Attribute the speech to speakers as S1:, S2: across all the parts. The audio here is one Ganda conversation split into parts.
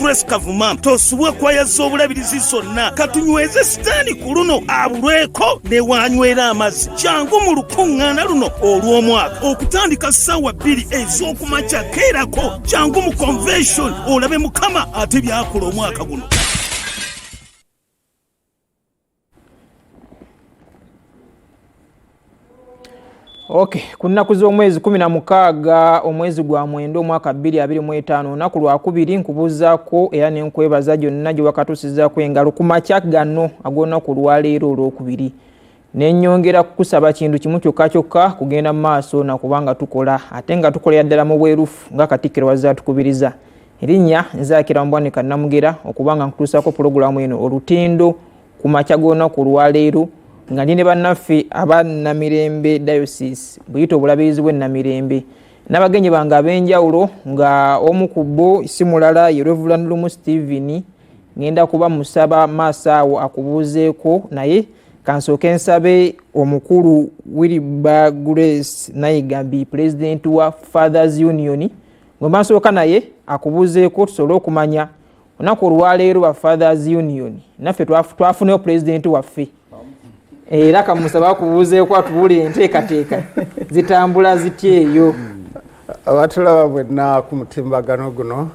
S1: Grace Kavuma. Tosubwa kwaya z'obulabirizi zonna. Katunyweze sitaani ku luno abulweko ne wanywera amazzi. Jangu mu lukuŋŋaana luno olw'omwaka okutandika ssaawa 2 ez'okumakya. Keerako, jangu mu convention olabe Mukama ate byakola omwaka guno.
S2: Ok, ku nnaku z'omwezi 16 omwezi gwa 9 omwaka 2025, olunaku lwakubiri, nkubuuzaako era ne nkwebaza gyonna gye wakatuusizaako engalo ku makya gano ag'olunaku olwaleero olwokubiri. Nenyongera kukusaba kintu kimu kyokka kyokka, kugenda mu maaso nakubanga tukola, ate nga tukolera ddala mu bwerufu nga Katikkiro wazze atukubiriza. Erinnya Nzaakira Mubwanika Namugera, okubanga nkutuusaako pulogulaamu eno Olutindo ku makya g'olunaku olwaleero, nga ndi ne bannaffe aba Namirembe Diocese, buyite obulabirizi bw'e Namirembe, n'abagenyi bange ab'enjawulo, nga omu ku bo si mulala ye Reverend Lumu Steven. Ngenda kuba musaba maaso awo akubuuzeeko, naye kansooke nsabe omukulu Wilber Grace Nayigambi, pulezidenti wa Fathers Union, mwe bansooka naye akubuuzeeko tusobole okumanya olunaku olwaleero ba Fathers Union naffe twafuneyo pulezidenti waffe, era kamusaba akubuuzeeko atubuulire enteekateeka zitambula zitya eyo.
S3: Abatulaba bwenna ku mutimbagano guno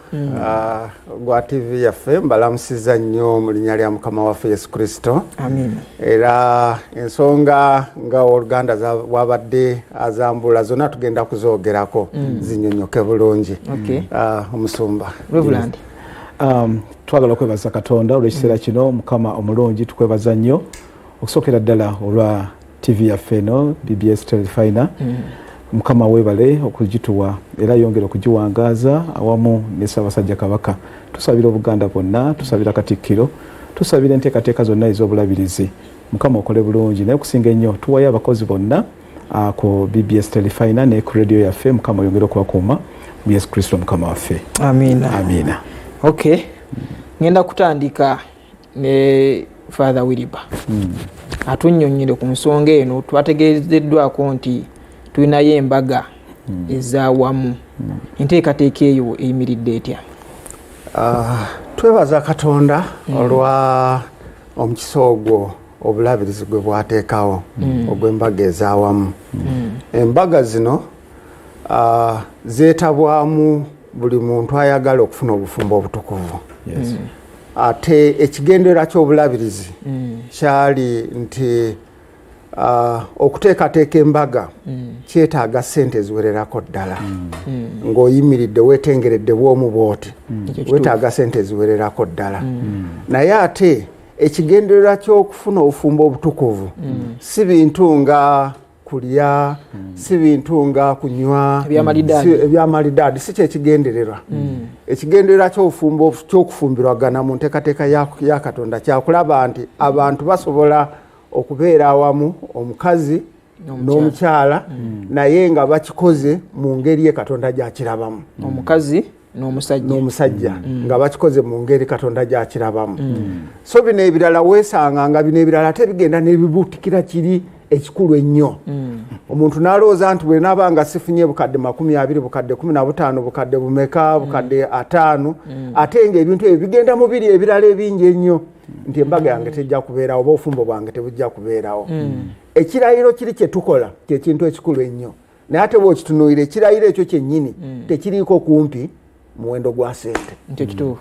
S3: gwa TV yaffe, mbalamusiza nnyo mu linnya lya Mukama waffe Yesu Kristo. Era ensonga nga oluganda wabadde azambula zonna tugenda kuzoogerako, zinyonyoke bulungi. Omusumba.
S2: Reverend.
S4: Twagala okwebaza Katonda olw'ekiseera kino. Mukama omulungi, tukwebaza nnyo okusookera ddala olwa TV yaffe eno BBS Telefina. Mukama weebale okugituwa era yongera okugiwangaaza awamu ne Ssaabasajja Kabaka. Tusabira Obuganda bwonna, tusabira Katikkiro, tusabira enteekateeka zonna ez'obulabirizi. Mukama okole bulungi, naye okusinga ennyo tuwayo abakozi bonna ku BBS Telefina ne ku radio yaffe. Mukama oyongere okubakuuma mu Yesu Kristo Mukama waffe.
S2: Amiina.
S4: Amiina.
S2: Ok, ngenda kutandika ne Father Wilber, atunnyonnyere ku nsonga eno. Twategeezeddwako nti tulinayo embaga ez'awamu. Enteekateeka eyo eyimiridde etya?
S3: Twebaza Katonda olwa omukisa ogwo obulabirizi gwe bwateekawo ogw'embaga ez'awamu. Embaga zino zeetabwamu buli muntu ayagala okufuna obufumbo obutukuvu. Ate ekigendererwa ky'obulabirizi kyali nti okuteekateeka embaga kyetaaga ssente eziwererako ddala. Ng'oyimiridde weetengeredde bw'omu bw'oti, weetaaga ssente eziwererako ddala. Naye ate ekigendererwa ky'okufuna obufumbo obutukuvu si bintu nga kulya, si bintu nga kunywa,
S2: Ebyamalidaadi.
S3: Ebyamalidaadi si kyekigendererwa. Ekigendererwa ky'obufumbo, ky'okufumbirwagana mu nteekateeka ya Katonda, kyakulaba nti abantu basobola okubeera awamu, omukazi n'omukyala, naye nga bakikoze mu ngeri ye Katonda gyakirabamu.
S2: Omukazi n'omusajja.
S3: N'omusajja, nga bakikoze mu ngeri Katonda gyakirabamu. So bino ebirala weesanga nga bino ebirala ate bigenda n'ebibuutikira kiri ekikulu ennyo. Omuntu n'alowooza nti bwe naaba nga sifunye bukadde 20, bukadde 15, bukadde bumeka, bukadde 50, ate ng'ebintu ebyo bigenda mu biri ebirala ebingi ennyo, nti embaga yange tejja kubeerawo oba obufumbo bwange tebujja kubeerawo. Ekirayiro kiri kye tukola kyekintu ekikulu ennyo, naye ate bw'okitunuulira, ekirayiro ekyo kyennyini tekiriiko kumpi muwendo gwa sente.
S2: Nkyo kituufu.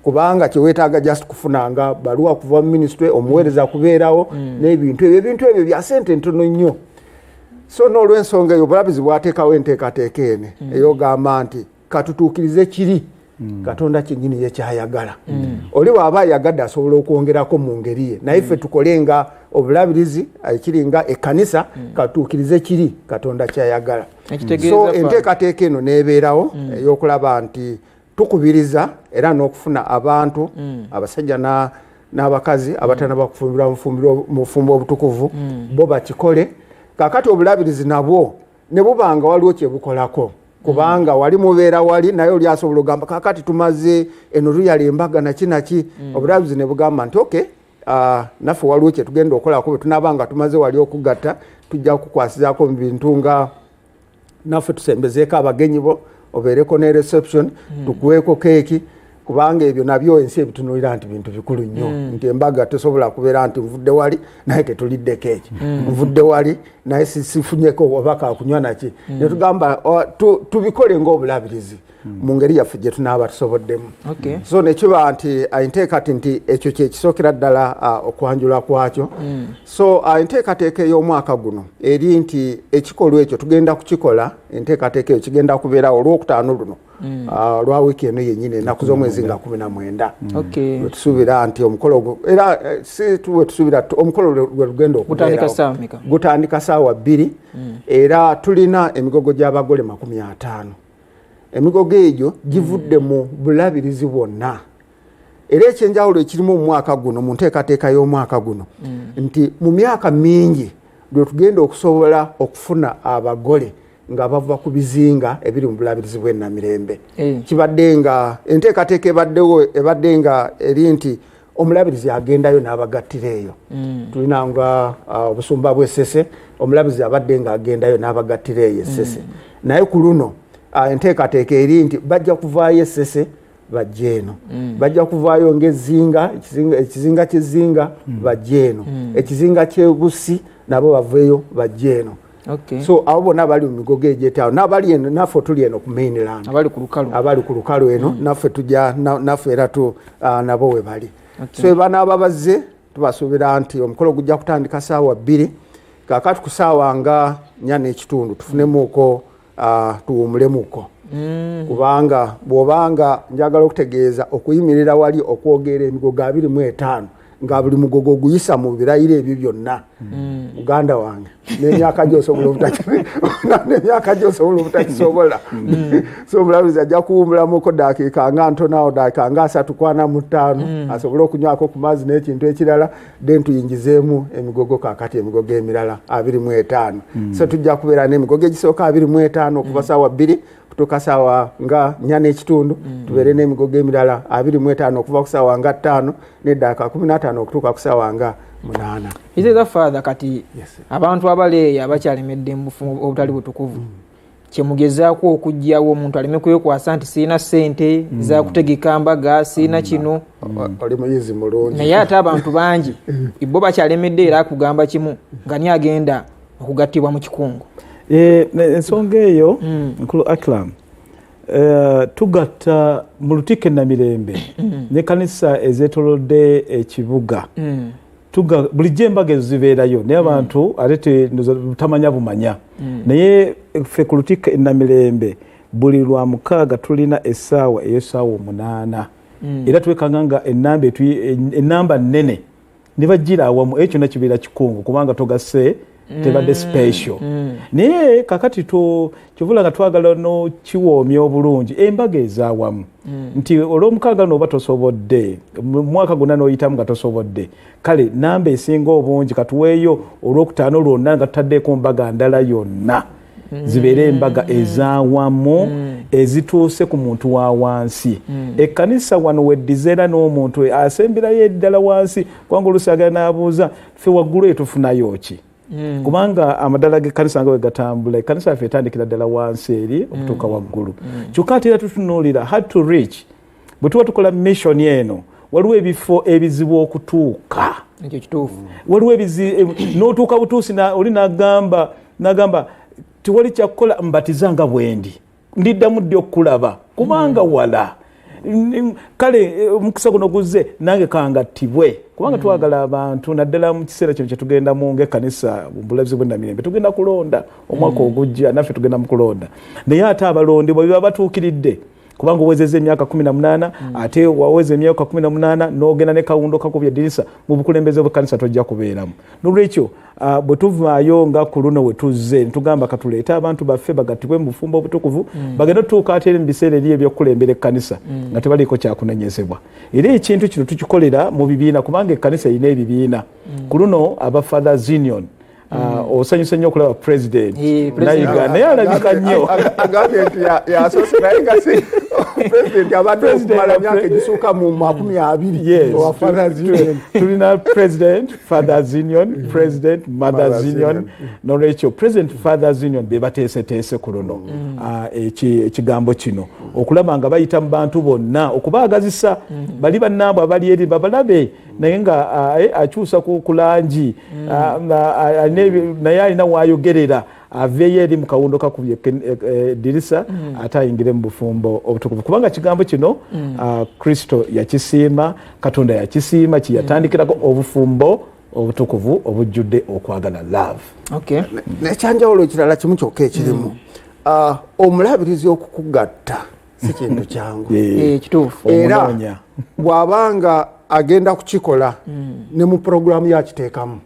S3: Kubanga kyeweetaaga just kufunanga baluwa kuva mu ministry, omuweereza kubeerawo, n'ebintu ebyo, ebintu ebyo bya sente ntono nnyo. So n'olwensonga eyo obulabizi bwateekawo enteekateeka ene ey'ogamba nti katutuukirize kiri Katonda kyennyini ye kyayagala. Oli bw'aba ayagadde asobola okwongerako mu ngeri ye, naye ffe tukole nga obulabirizi ekiri nga ekkanisa, katuukirize kiri Katonda kyayagala.
S2: Ekitegeeza
S3: So enteekateeka eno n'ebeerawo ey'okulaba nti tukubiriza era n'okufuna abantu, abasajja n'abakazi abatanaba kufumbirwa mu bufumbo obutukuvu, bo bakikole. Kaakati obulabirizi nabwo ne buba nga waliwo kye bukolako, kubanga wali mubeera wali naye oli asobola ogamba kaakati tumaze eno luyala embaga naki naki. Obulabirizi ne bugamba nti okay, naffe waliwo kye tugenda okukolako. Bwe tunaaba nga tumaze wali okugatta, tujja kukwasizaako mu bintu nga naffe tusembezeeko abagenyi bo, obeereko ne reception, tukuweeko keeki. Kubanga ebyo nabyo ensi ebitunuulira nti bintu bikulu nnyo, nti embaga tesobola kubeera nti nvudde wali naye tetulidde keeki, nvudde wali naye sifunyeko oba kakunywa naki. Netugamba tubikole ng'obulabirizi mu ngeri yaffe gye tunaaba tusoboddemu. So nekiba nti enteekati nti ekyo kyekisookera ddala okwanjula kwakyo. So enteekateeka ey'omwaka guno eri nti ekikolwa ekyo tugenda kukikola, enteekateeka eyo kigenda kubeerawo olwokutaano luno, lwa wiiki eno yennyini, ennaku z'omwezi nga 19. Wetusuubira nti omukolo ogwo era si wetusuubira omukolo lwe lugenda okubeerawo gutandika saawa 2, era tulina emigogo gy'abagole 50. Emigogo egyo givudde mu bulabirizi bwonna. Era ekyenjawulo ekirimu mu mwaka guno, mu nteekateeka y'omwaka guno, nti mu myaka mingi lwe tugenda okusobola okufuna abagole nga bava ku bizinga ebiri mu bulabirizi bw'e Namirembe. Kibadde nga enteekateeka ebaddewo ebadde nga eri nti omulabirizi agendayo n'abagattira eyo. Tulina nga obusumba bw'Essese, omulabirizi abadde nga agendayo n'abagattira eyo Essese. Naye ku luno enteekateeka eri nti bajja kuvaayo Essese bajja eno, bajja kuvaayo ngaezinga, ekizinga kyezinga bajja eno, ekizinga kyebusi nabo baveeyo bajja eno. So abo bonna bali mu migogo egyetaano nabali eno, naffe tuli eno ku mainland, abali ku lukalu eno, naffe tujja naffe era tu nabo we bali. So banaaba bazze, tubasuubira nti omukolo gujja kutandika saawa 2. Kakati ku saawa nga 4:30 tufunemuuko, tuwumulemuko, kubanga bw'obanga njagala okutegeeza okuyimirira wali okwogera emigogo 25 nga buli mugogo guyisa mu birayiro ebyo byonna, muganda wange, n'emyaka gyosobola obutakisobola. So omulabizi ajja kuwumulamuko dakiika nga ntono awo, dakiika nga 30 ku 45, asobole okunywako ku mazzi n'ekintu ekirala, then tuyingizeemu emigogo kakati emigogo emirala 25. So tujja kubeera n'emigogo egisooka 25 okuva saawa 2 kutuuka saawa nga 4:30. Tubeere n'emigogo emirala 25 okuva ku saawa nga 5:15 okutuuka ku saawa nga 8.
S2: Iteeza Father, kati abantu abaleeyo abakyalemedde mu bufumbo obutali butukuvu, kyemugezaako okuggyawo omuntu aleme kwekwasa nti siina ssente zakutegeka mbaga, siina kino.
S3: Oli muyizi mulungi.
S2: Naye ate abantu bangi bo bakyalemedde, era akugamba kimu nga ni agenda okugattibwa mu kikungu.
S4: Ensonga eyo, nkulu Akram, tugatta mu Lutikko Enamirembe n'ekkanisa ezeetolodde ekibuga. Bulijjo embaga ezo zibeerayo, naye abantu ate tamanya bumanya. Naye ffe ku Lutikko Enamirembe buli lwa mukaaga tulina essaawa ey'essaawa 8, era twekanga nga enamba nnene ne bajjira awamu. Ekyo kyonna kibeera kikungu kubanga togasse, tebadde special. Naye kakati kyovula nga twagala nokiwoomya obulungi embaga ezaawamu, nti olwomukaaga nooba tosobodde, mu mwaka gwonna n'oyitamu nga tosobodde, kale namba esinga obungi katuweeyo olwokutaano lwonna nga tutaddeeko mbaga ndala yonna, zibeere embaga ezaawamu ezituuse ku muntu wa wansi. Ekkanisa wano weddiza era n'omuntu asemberayo eddala wansi, kubanga oluusi agala n'abuuza, ffe waggulu eyo tufunayo ki? Kubanga amadala g'ekkanisa nga bwe gatambula, ekkanisa yaffe etandikira ddala wansi eri okutuuka waggulu. Kyokka ate era tutunuulira hard to reach. Bwe tuba tukola mission eno, waliwo ebifo ebizibu okutuuka.
S2: Ekyo kituufu.
S4: Waliwo n'otuuka butuusi oli nagamba tewali kyakukola, mbatiza nga bwendi, ndiddamu ddi okukulaba kubanga wala. Kale omukisa guno guzze nange kangattibwe, kubanga twagala abantu naddala mu kiseera kino kyetugendamu ng'ekkanisa mu bulabizi bw'Enamirembe tugenda kulonda omwaka ogujja, naffe tugenda mu kulonda. Naye ate abalondebwa biba batuukiridde, kubanga owezezza emyaka 18, ate waweza emyaka 18 n'ogenda ne kawundo kakubya eddirisa mu bukulembeze bw'ekkanisa, tojja kubeeramu. Nolwekyo bwe tuvaayo nga ku luno we tuzze netugamba katuleete abantu baffe bagattibwe mu bufumbo obutukuvu, bagende otutuuka ate eri mu biseera eri ebyokukulembera ekkanisa nga tebaliiko kyakunenyezebwa. Era ekintu kino tukikolera mu bibiina, kubanga ekkanisa erina ebibiina. Ku luno aba Fathers Union Osanyuse nnyo okulaba president Nayiga, naye alabika nnyo.
S3: Agambye nti yasoose, naye nga si president abadde okumala myaka egisukka mu 20 owa Fathers Union.
S4: Tulina president Fathers Union, president Mothers Union. Nolwekyo president Fathers Union be bateeseteese ku luno ekigambo kino, okulaba nga bayita mu bantu bonna okubaagazisa bali bannaabwe abali eri babalabe, naye nga akyusa ku langi, naye alina waayogerera, aveeyo eri mu kawundo kakubye eddirisa, ate ayingire mu bufumbo obutukuvu, kubanga kigambo kino Kristo yakisiima, Katonda yakisiima, kyeyatandikirako obufumbo obutukuvu obujjudde okwagala, love.
S3: Nekyanjawulo ekirala kimu kyokka ekirimu, omulabirizi okukugatta si kintu kyangu.
S2: Kituufu.
S3: Era
S4: Omunoonya.
S3: bw'abanga agenda kukikola, ne mu puroguramu yakiteekamu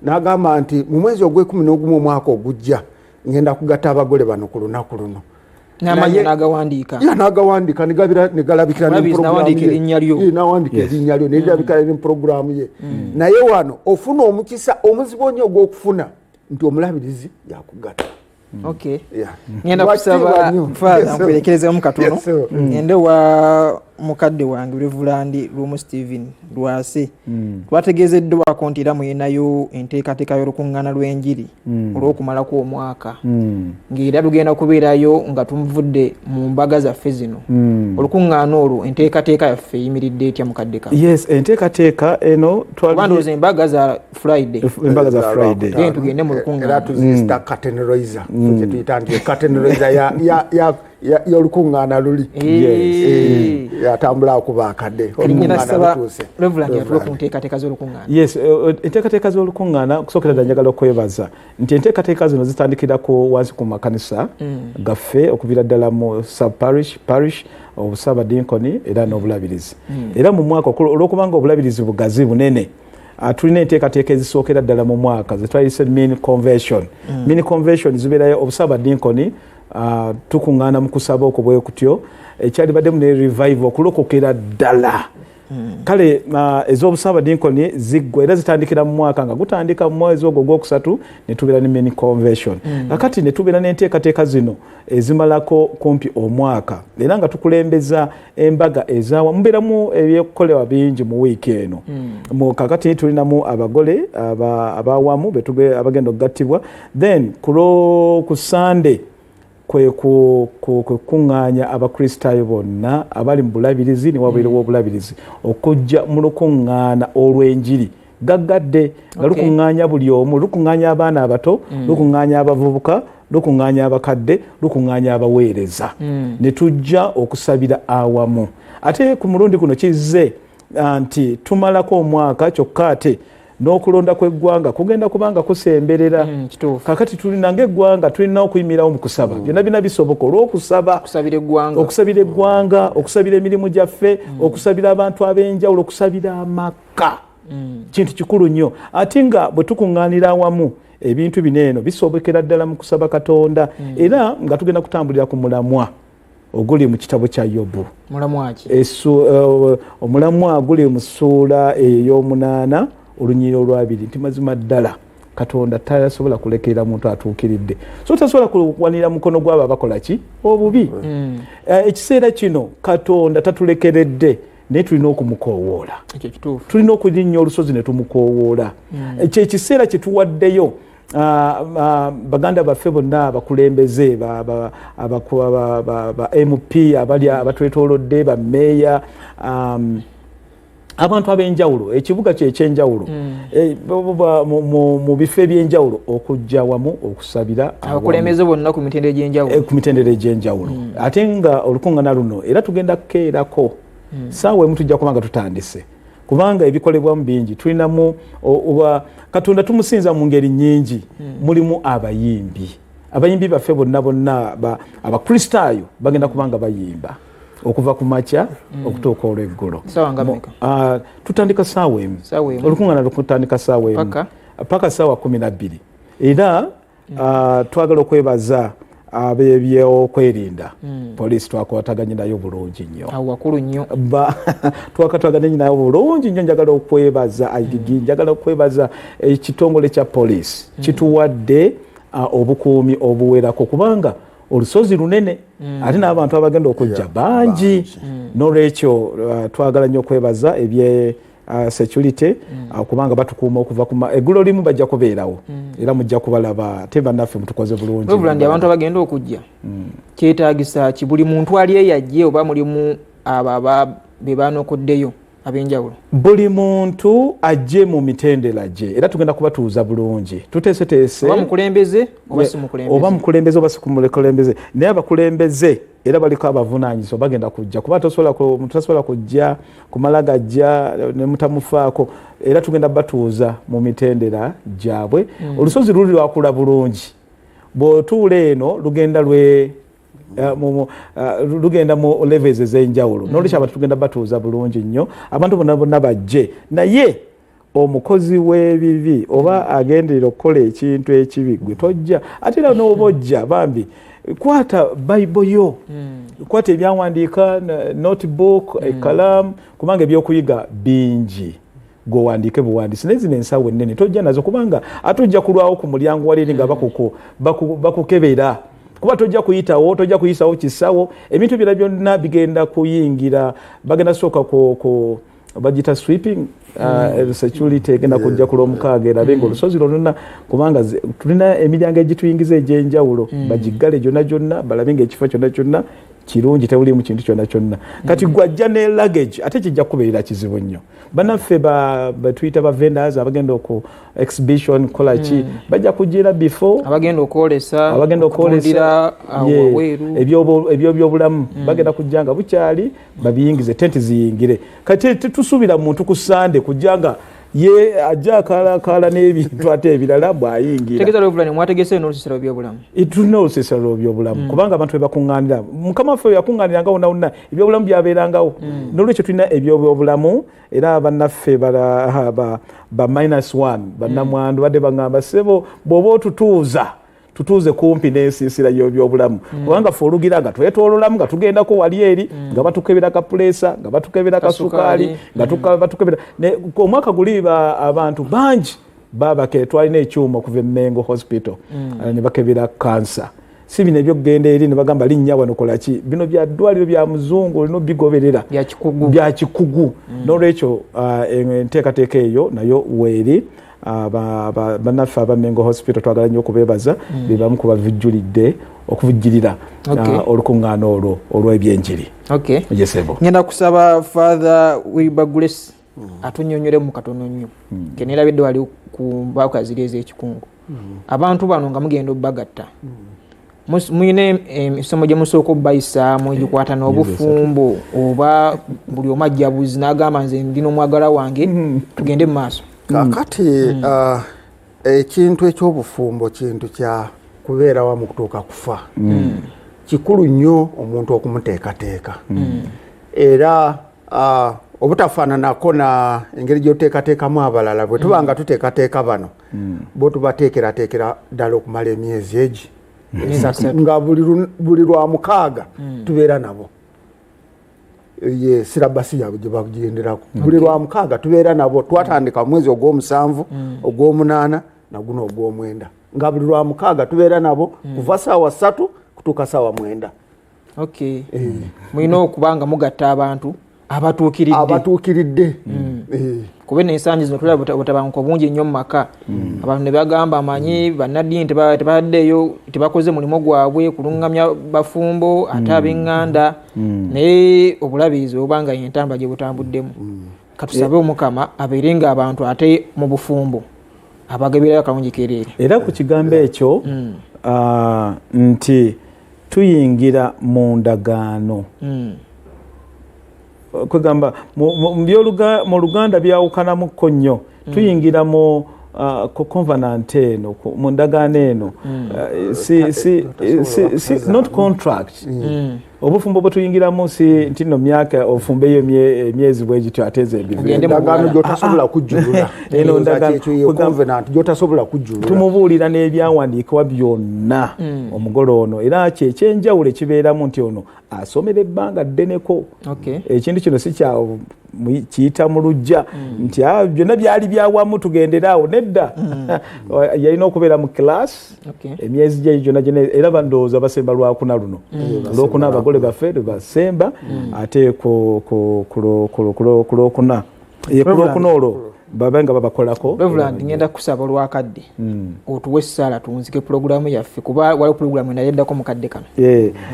S3: n'agamba nti mu mwezi ogw'11 omwaka ogujja ngenda kugatta abagole bano ku lunaku luno.
S2: N'amannya n'agawandiika.
S3: Ya, n'agawandiika ne galabikira ne
S2: Omulabirizi
S3: puroguramu
S2: n'awandiika
S3: ye.
S2: erinnya lyo.
S3: Ye, n'awandiika erinnya lyo nerabikira ne puroguramu ye. Naye wano ofuna omukisa omuzibu onnyo ogw'okufuna nti omulabirizi yakugatta. Yeah.
S2: Ngenda
S3: Wakitiibwa
S2: kusaba
S3: nnyo.
S2: Father
S3: Yes, sir.
S2: nkwerekerezemu katono.
S3: Yes, sir.
S2: Ngende wa mukadde wange Reverend Lumu Stephen Lwase. Twategeezeddwako nti era mulinayo enteekateeka y'olukuŋŋaana lw'enjiri olw'okumalako omwaka, ng'era tugenda kubeerayo nga tuvudde mu mbaga zaffe zino. Olukuŋŋaana olwo, enteekateeka yaffe eyimiridde etya, mukadde ka?
S4: Yes, enteekateeka eno
S2: Kuba ndowooza embaga za Friday.
S4: Embaga za Friday.
S2: Then tugende mu lukuŋŋaana.
S3: Era tuziyita curtain raiser, kyetuyita nti curtain raiser y'olukuŋŋaana luli. Yatambula akuba akadde.
S2: Kati ngenda
S3: Olukuŋŋaana
S2: kusaba
S3: lutuuse.
S2: Reverend atuwe ku nteekateeka z'olukuŋŋaana.
S4: Yes, enteekateeka z'olukuŋŋaana, okusookera ddala njagala okwebaza nti enteekateeka zino zitandikira ku wansi ku makanisa gaffe, okuviira ddala mu sub parish, parish, obusaabadinkoni era n'obulabirizi. Era mu mwaka olw'okubanga obulabirizi bugazi bunene, tulina enteekateeka ezisookera ddala mu mwaka zetwayise mini convention. Mini convention zibeerayo obusaabadinkoni, tukuŋŋaana mu kusaba okwo bwe kutyo ekyalibaddemu ne revival, okulokokera ddala. Kale ez'obusaabadinkoni ziggwa era zitandikira mu mwaka nga gutandika mu mwezi ogwo ogwokusatu, ne tubeera ne mini convention. Kakati ne tubeera n'enteekateeka zino ezimalako kumpi omwaka, era nga tukulembeza embaga ezawa mubeeramu ebyokukolewa bingi mu wiiki eno. Mu kakati tulinamu abagole abawamu abagenda okugattibwa. Then ku Sunday kwe kuŋŋaanya Abakristaayo bonna abali mu bulabirizi ne wabweru w'obulabirizi okujja mu lukuŋŋaana olw'enjiri gaggadde, nga lukuŋŋaanya buli omu, lukuŋŋaanya abaana abato, lukuŋŋaanya abavubuka, lukuŋŋaanya abakadde, lukuŋŋaanya abaweereza, ne tujja okusabira awamu. Ate ku mulundi guno kizze nti tumalako omwaka, kyokka ate n'okulonda kw'eggwanga kugenda kubanga kusemberera. Kakati tulina ngaeggwanga tulina okuyimirawo mu kusaba. Byonna bina bisoboka olw'okusaba.
S2: Okusabira eggwanga.
S4: Okusabira eggwanga, okusabira emirimu gyaffe, okusabira abantu ab'enjawulo, okusabira amaka, kintu kikulu nnyo. Ate nga bwe tukuŋŋaanira awamu, ebintu bino eno bisobokera ddala mu kusaba Katonda. Era nga tugenda kutambulira ku mulamwa oguli mu kitabo kya Yobu.
S2: Mulamwa ki?
S4: Omulamwa guli mu ssuula ey'omunaana olunyiriri olwabiri, nti mazima ddala Katonda tasobola kulekerera muntu atuukiridde, so tasobola kuwanira mukono gwabo abakola ki obubi. Ekiseera kino Katonda tatulekeredde, naye tulina okumukoowoola.
S2: Ekyo kituufu.
S4: Tulina okulinnya olusozi ne tumukoowoola. Ekyo ekiseera kye tuwaddeyo baganda baffe bonna abakulembeze ba MP abali abatwetoolodde, bameeya, abantu ab'enjawulo, ekibuga kye ekyenjawulo, mu bifo ebyenjawulo, okujja wamu okusabira awamu.
S2: Abakulembeze bonna ku mitendera egy'enjawulo.
S4: Ku mitendera egy'enjawulo. Ate nga olukuŋŋaana luno era tugenda kukeerako 1:00, tujja kuba nga tutandise, kubanga ebikolebwamu bingi. Tulinamu oba Katonda tumusinza mu ngeri nnyingi. Mulimu abayimbi, abayimbi baffe bonna bonna Abakristaayo bagenda kuba nga bayimba okuva ku makya okutuuka olweggulo.
S2: Ssaawa nga mmeka?
S4: Tutandika 1:00.
S2: 1:00.
S4: Olukuŋŋaana lukutandika 1:00.
S2: Paka?
S4: Paka 12:00. Era twagala okwebaza Ab'ebyokwerinda, poliisi, twakwataganye nayo bulungi nnyo.
S2: Awo wakulu nnyo.
S4: Twakwataganye nayo bulungi nnyo. Njagala okwebaza IGG, njagala okwebaza ekitongole kya poliisi, kituwadde obukuumi obuwerako, kubanga olusozi lunene ate n'abantu abagenda okujja bangi. N'olwekyo twagala nnyo okwebaza ebye security, kubanga batukuuma okuva kuma eggulo limu bajja kubeerawo era mujja kubalaba. Ate bannaffe mutukoze bulungi.
S2: Reverend, abantu abagenda okujja, kyetaagisa ki? Buli muntu ali eyajje oba mulimu abo be banokoddeyo ab'enjawulo?
S4: Buli muntu ajje mu mitendera gye, era tugenda kubatuuza bulungi, tuteeseteese.
S2: Oba mukulembeze oba si mukulembeze?
S4: Oba mukulembeze oba si mukulembeze, naye abakulembeze era baliko abavunaanyizibwa, bagenda kujja, kuba omuntu tasobola kujja kumala gajja ne mutamufaako. Era tugenda batuuza mu mitendera gyabwe. Olusozi luli lwakula bulungi, bw'otuula eno lugenda lwe lugenda mu levels ez'enjawulo. Nolwekyo abantu tugenda batuuza bulungi nnyo, abantu bonna bonna bajje. Naye omukozi w'ebibi oba agenderera okukola ekintu ekibi, gwe tojja. Ate era n'oba ojja, bambi kwata Bayibo yo, kwata ebyawandiika, notebook, ekkalaamu, kubanga ebyokuyiga bingi. Gwewandiike buwandiisi. Naye zino ensawo ennene tojja nazo, kubanga ate ojja kulwawo ku mulyango wali eri nga bakukebera, kuba tojja kuyitawo, tojja kuyisawo kisawo. Ebintu byonna byonna bigenda kuyingira, bagenda sooka ku bagita sweeping. Security egenda kujja ku lwomukaaga erabe nga olusozi lwonna, kubanga tulina emiryango egituyingiza egy'enjawulo, bagiggale gyonna gyonna, balabe nga ekifo kyonna kyonna kirungi, tewulimu kintu kyonna kyonna. Kati gwajja ne luggage, ate kijja kubeerera kizibu nnyo. Bannaffe betuyita ba vendors abagenda oku exhibition kola ki, bajja kugira before.
S2: Abagenda okwolesa.
S4: Abagenda
S2: okwolesa wabweru.
S4: Ebyobyobulamu bagenda kujja nga bukyali, babiyingize, tenti ziyingire. Kati tetusuubira muntu ku Sande kujja nga ye ajja akaalakaala n'ebintu ate ebirala bw'ayingira.
S2: Tegeeza, Reverend, mwategese n'olusiisira lw'ebyobulamu?
S4: Tulina olusiisira lw'ebyobulamu, kubanga abantu bebakuŋŋaanira. Mukama waffe yakuŋŋaaniranga wonna wonna, ebyobulamu byabeerangawo. N'olwekyo tulina ebyobulamu, era bannaffe ba minus one, bannamwandu, badde baŋŋamba, "Ssebo, bw'oba otutuuza, tutuuze kumpi n'ensiisira y'ebyobulamu, kubanga ffe olugira nga twetoololamu nga tugendako wali eri nga batukebera ka puleesa, nga batukebera kasukaali, nga batukebera." Omwaka guli abantu bangi babake, twalina ekyuma okuva e Mengo Hospital, ne bakebera kansa. Si bino ebyokugenda eri ne bagamba linnya wano kolaki. Bino bya ddwaliro bya muzungu, olina obigoberera. Bya kikugu. N'olwekyo enteekateeka eyo nayo weeri. Bannaffe aba Mengo Hospital twagala nnyo okubeebaza, be bamu ku bavujjulidde okuvujjirira olukuŋŋaana olwo olw'ebyenjiri. Yesebo.
S2: Ngenda kusaba Father Wilber Grace atunyonyolemu katono nnyo. Kenerabidde wali ku mbaka ziri ez'ekikungu, abantu bano nga mugenda obbagatta, muyina emisomo gye musooka obbayisaamu egikwata n'obufumbo, oba buli omu ajja buzi n'agamba, "Nze ndi n'omwagala wange, tugende mu maaso"?
S3: Kakati ekintu ekyobufumbo kintu kya kubeera wamu kutuuka kufa. Kikulu nnyo omuntu okumuteekateeka, era obutafaananako na engeri gy'oteekateekamu abalala, bwe tuba nga tuteekateeka bano, bo tubateekerateekera ddala okumala emyezi egi 3, nga buli lwa mukaaga tubeera nabo. Ye syllabus yaabwe gye bagenderako, buli lwa mukaaga tubeera nabo. Twatandika mu mwezi ogw'omusanvu, ogw'omunaana, naguno ogw'omwenda, nga buli lwa mukaaga tubeera nabo kuva saawa 3 kutuuka saawa 9.
S2: Okay, mulina okuba nga mugatta abantu abatuukiridde.
S3: Abatuukiridde.
S2: Kuba ensangi zino tulaba obutabanguko bungi nnyo mu maka. Abantu ne bagamba, amanyi bannaddiini tebaddeeyo, tebakoze mulimu gwabwe kuluŋŋamya bafumbo ate ab'eŋŋanda. Naye obulabirizi oba nga entamba gye butambuddemu, katusabe Omukama abeere nga abantu ate mu bufumbo abagabirayo akalungi kereere.
S4: Era ku kigambo ekyo, nti tuyingira mu ndagaano, kwegamba mu Luganda byawukanamukko nnyo. Tuyingira mu ku covenant eno, mu ndagaano eno, si not contract. Obufumbo bwe tuyingiramu si nti nno myaka ofumbeyo emyezi bwe gityo ate ze
S2: Ogende
S4: mbive.
S2: mu
S3: Endagaano
S2: bulala.
S3: gy'otasobola kujjulula.
S4: Eno ndagaano-
S3: Kyekyo ye covenant gy'otasobola kujjulula.
S4: Tumubuulira n'ebyawandiikibwa byonna omugole ono, era kyekyenjawulo ekibeeramu nti ono asomera ebbanga ddeneko. Ekintu kino si kya kiyita mu luggya nti byonna byali byawamu tugendere awo, nedda. Yalina okubeera mu class emyezi gye gyonna gyonna, era bandowooza basemba lwakuna luno, lwokuna abagole baffe lwebasemba, ate ku lwokuna, ku lwokuna olwo babe nga babakolako.
S2: Reverend, ngenda kusaba olwakadde otuwe essaala tuwunzike pulogulaamu yaffe, kuba waliwo pulogulaamu endala eddako mu kadde kano.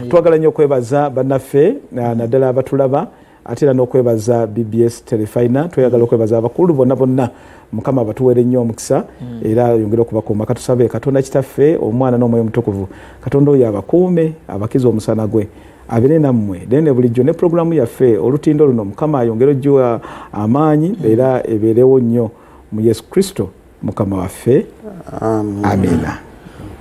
S4: Twagala nnyo okwebaza bannaffe, naddala abatulaba, ate era n'okwebaza BBS Telefina. Tweyagala okwebaza abakulu bonna bonna. Mukama abatuweere nnyo omukisa era ayongere okubakuuma. Katusabe Katonda Kitaffe, Omwana n'Omwoyo Omutukuvu. Katonda oyo abakuume, abakize omusana gwe, abeere nammwe then bulijjo. Ne pulogulaamu yaffe Olutindo luno, Mukama ayongere ojjiwa amaanyi era ebeerewo nnyo mu Yesu Kristo Mukama waffe, amiina.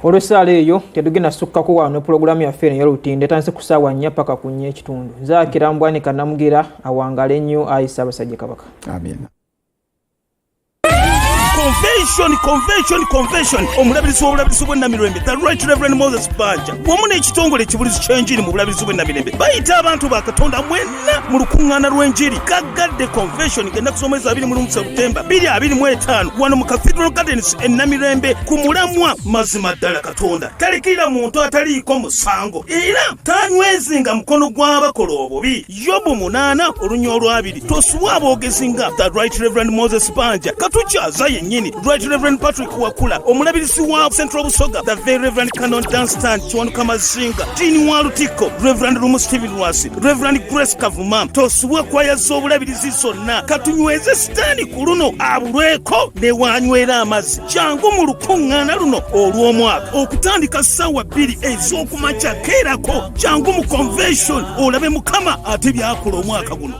S2: Olw'essaala eyo tetugenda sukkako wano ne pulogulaamu yaffe eno ey'Olutindo etandise ku ssaawa 4 paka ku 4:15. Nzaakira Mbwanika Namugera, awangale nnyo ayi Ssaabasajja Kabaka.
S4: Amiina.
S1: Convention, convention, convention. Omulabirizi w'obulabirizi bw'e Namirembe, the Right Reverend Moses Banja, wamu n'ekitongole ekibulizi ky'enjiri mu bulabirizi bw'e Namirembe bayita abantu ba Katonda mwenna mu lukuŋŋaana lw'enjiri Gaggadde Convention, ng'ennaku z'omwezi 21 Septemba 2025 wano mu Cathedral Gardens e Namirembe, ku mulamwa "Mazima ddala Katonda talekirira muntu ataliiko musango era tanywezinga mukono gw'abakola obubi", Yobu 8:2. Tosubwa aboogezi nga the Right Reverend Moses Banja, katukyaza yennyini, Right Reverend Patrick Wakula, omulabirizi wa Central Busoga, the Very Reverend Canon Danstan Kiwanuka Mazinga, Dean wa Lutikko, Reverend Lumu Stephen Lwasi, Reverend Grace Kavuma. Tosubwa kwaya z'obulabirizi zonna. Katunyweze sitaani ku luno abulweko ne wanywera amazzi. Jangu mu lukuŋŋaana luno olw'omwaka okutandika ssaawa 2 ez'okumakya. Keerako, jangu mu convention olabe Mukama ate byakola omwaka guno.